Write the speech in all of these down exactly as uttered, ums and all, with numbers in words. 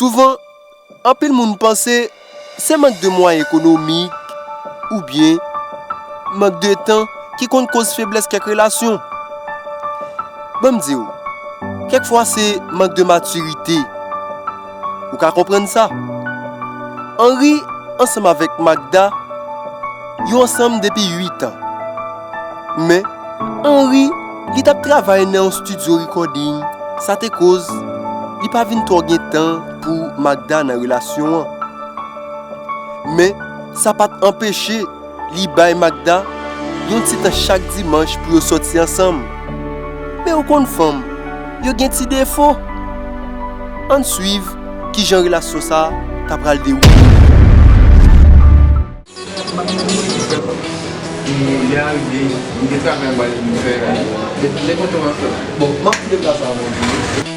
Souvan, anpil moun panse se mank de mwayen ekonomik oubyen mank de tan ki konn koz feblès kèk relasyon. Ban m di w, kèk fwa se mank de matirite. Ou ka konprann sa. Henry ansanm avèk Magda, yo ansanm depi uit an. Men, Henry, li t ap travay nan yon estidyo recording, sa te koz li pa vin twò gen tan pou Magda nan relasyon an. Men, sa pa t anpeche li bay Magda yon ti tan chak dimanch pou yo sòti ansanm. Men ou konn fanm, yo gen ti defo. Ann swiv kijan relasyon sa a ta pral dewoule. Lè a rive, m gen travay m pral vin fè. Lè kote w ap fè. Bon, m ap kite plas la pou ou.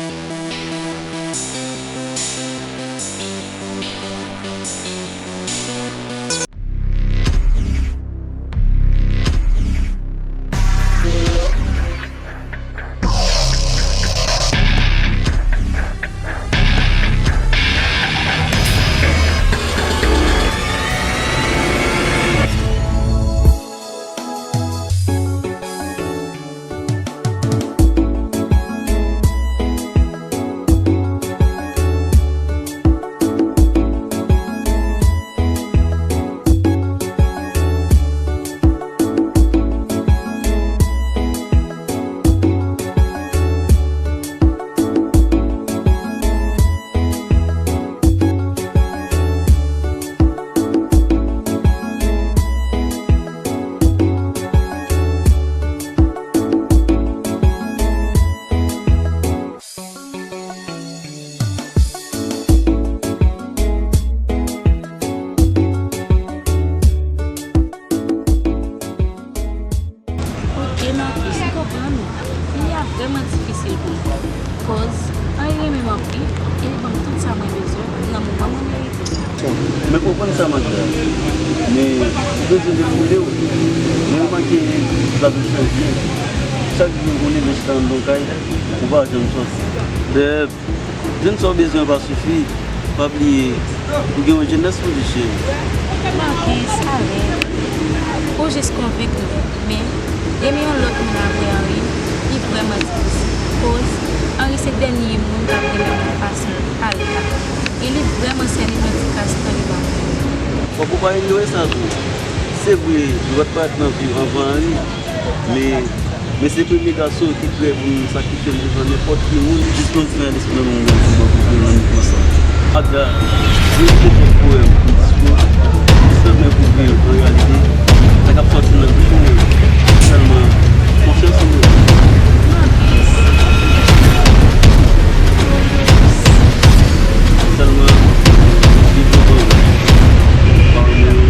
Ok, Marcus, m konprann ou. Li a vrèman difisil pou mwen. Koz, Henry renmen m anpil, e li ban m tout sa mwen bezwen nan moman mwen merite. Bon, mwen konprann sa, Magda. Men, ou bezwen defoule w. Mwen remake lavi w chanje. Chak jou ou leve chita anndan yon kay, ou pa janm sòti. Bèb, jwenn sa w bezwen pa sifi. Pa bliye, ou gen yon jenès pou viv, cheri. Marcus, arèt. Ou jis konvenk mwen. Men, renmen yon lòt moun apre Henry, li vrèman difisil. Koz, Henry se dènye moun k ap renmen mwen fason l pale la. E li vrèman sènen yon ti kras tan li ban mwen. Fòk ou pa inyore sa tou. Se vre, nou pa t parèt nan vi w anvan Henry, men, men se premye gason ki prè pou m sakrifye m devan nenpòt ki moun. Jis yon ti nan lespri nan moun pou mwen nan mouvman sa. Magda, jwe nenpòt pwoblèm pou diskou, jis nan men pwouve yo an reyalite, sa k ap sòti nan bouch ou yo, sèlman konfyans ou mwen. Sèlman, viv devan ou. Pa renmen yo.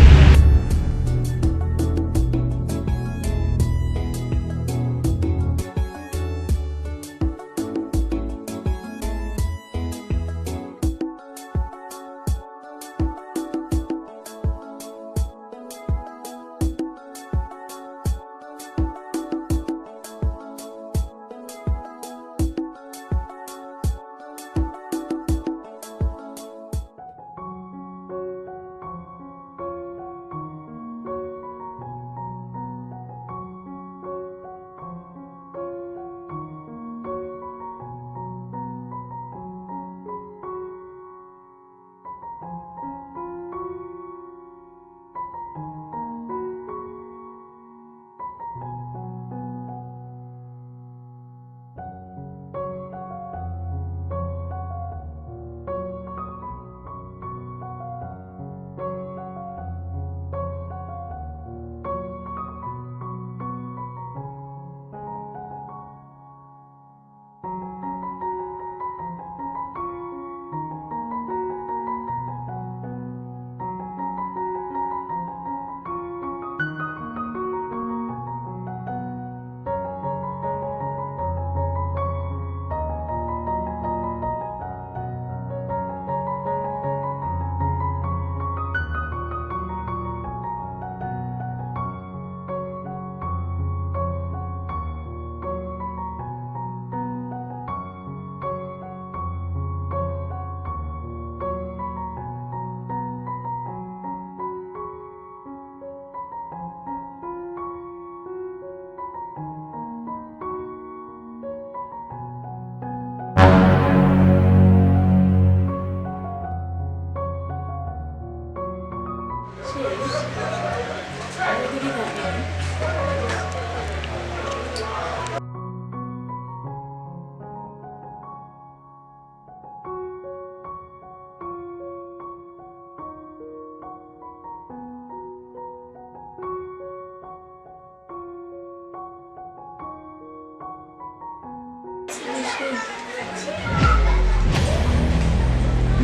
M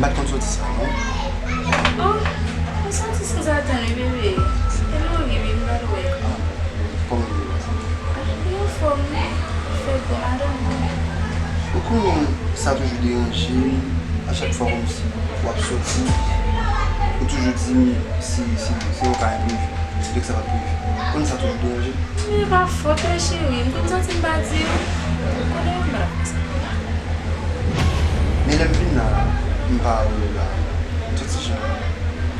pa t konn soti sa, non. Oh, ou soti sanzatann, wi, bebe. E m anvi, wi, m pral wè. Ah, kòman w ye la? Ah, m anfòm, wi. Fè gwo madanm, wi. Ou konnen sa toujou deranje m, a chak fwa kòmsi w ap soti, ou toujou di m si, si, si yon ka enprivi, si lè sa pa t rive. Ou konnen sa toujou deranje m. E pa fòt mwen, cheri. M konn santi m pa di w. Ou konnen m pa t ap fè sa. Men lè m vin la, m pa wè w la. M santi jan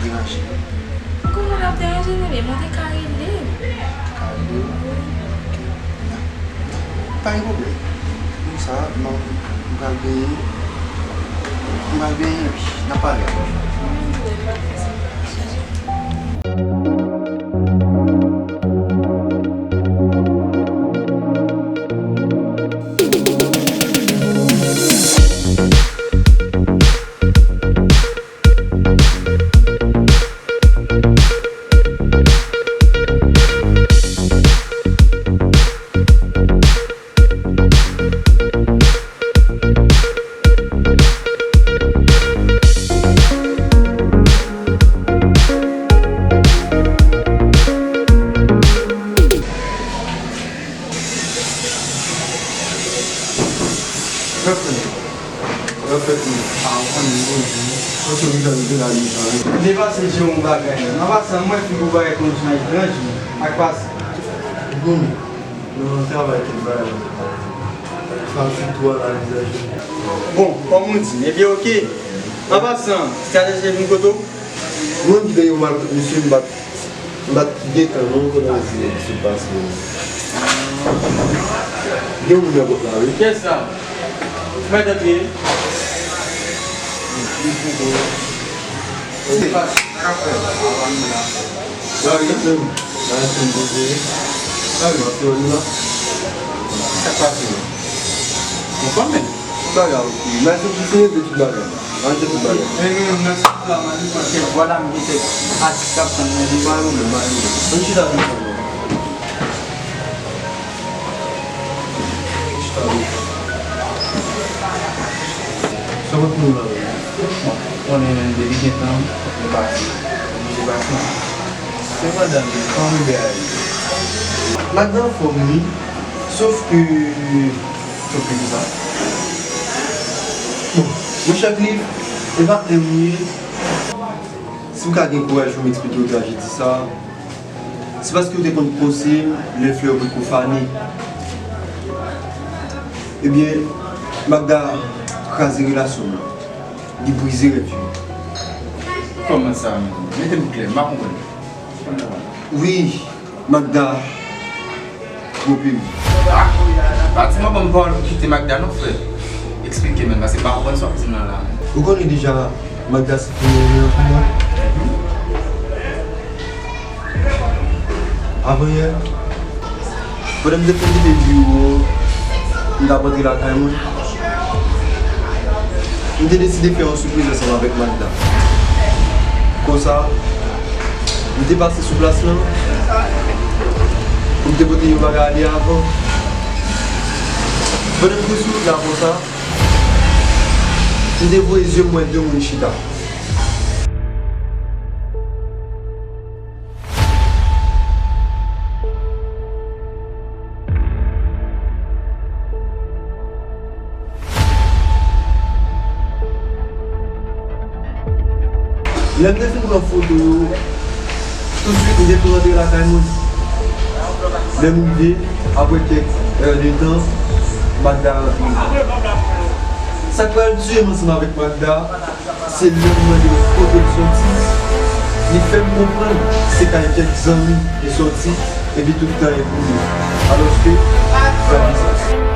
deranje. Ou konnen l ap deranje, bebe. Mwen te ka rele w. Te ka rele w? Wi. Ok. Pa gen pwoblèm. Konsa, m, m pral benyen. M pral benyen, epi n a pale apre. Mwen menm tou, m pral fè sa. Sa k fèt la? Sa k fèt la? Ah, ou konnen, bonjou. Ou sou mitan de la mitan, wi. M te pase jere yon bagay la. Nan pase a, m wè figi w bagay konn jan etranj, wi. Sa k pase? Ou konnen. Nan travay kèk bagay. Sa sou twa la vizaj. Bon, kòm ou di, ebyen, oke. An pasan, Strateji vin kote w? Mwen ki te gen mal kont misye, m pa t, m pa t gen tan non, konnen w di misye pase. Gen moun nan pòt la, wi. Kiyès sa? Mèt antre. Sa k ap fèt? Sa wi. Sa wi, m poze. Sa wi. M ap fè w la. Sa k pase la? Ou konprann? Bagay, mèsi pou fini de tout bagay. Manje tout bagay. E nou menm nan sòt la, manje pran kèk vwala m gen kèk atis k ap tann mwen devan yo. Manje, manje. Ann chita devan non. Chita devan. Sa w ap nou la menm? Franchman, konnen menm depi gentan, nou pase. Oblije pase. Se madanm li, kòman bebe a ye? Madanm anfòm wi, sof ke Sof ke kisa? Bon, monchè Cliff, e pa en m ou ye. Si w ka gen kouraj pou m eksplike w trajedi sa, se paske w te konn konseye m lè flè yo potko fane. Ebyen, Magda kraze relasyon m nan. Li brize rèv yo. Kòman sa menm? Mete m klè, m pa konprann. Wi, Magda tronpe m. Ah! Pa di m ban m pawòl pou kite Magda non, frè. Eksplike m, paske m pa konprann sa w ap di m nan la. Ou konnen deja Magda se premye renmen an pou mwen. Avanyè, pandan m te fin kite biwo, m t ap antre lakay mwen, m te deside fè yon sipriz ansanm avèk Magda. Konsa, m te pase sou plas lan pou m te pote yon bagay ale avan. Pandan m te sou wout la konsa, m te voye zye m wè de moun chita. Lè m te fin pran foto yo, tousuit m te tou rantre lakay mwen. Lè m rive, apre kèk è de tan, Magda rantre. Sa k pral tiye m ansanm avèk Magda, se lè m mande l kote l soti, li fè m konprann se kay kèk zanmi li soti, epi tout tan e pou li. Alòske, gade sa.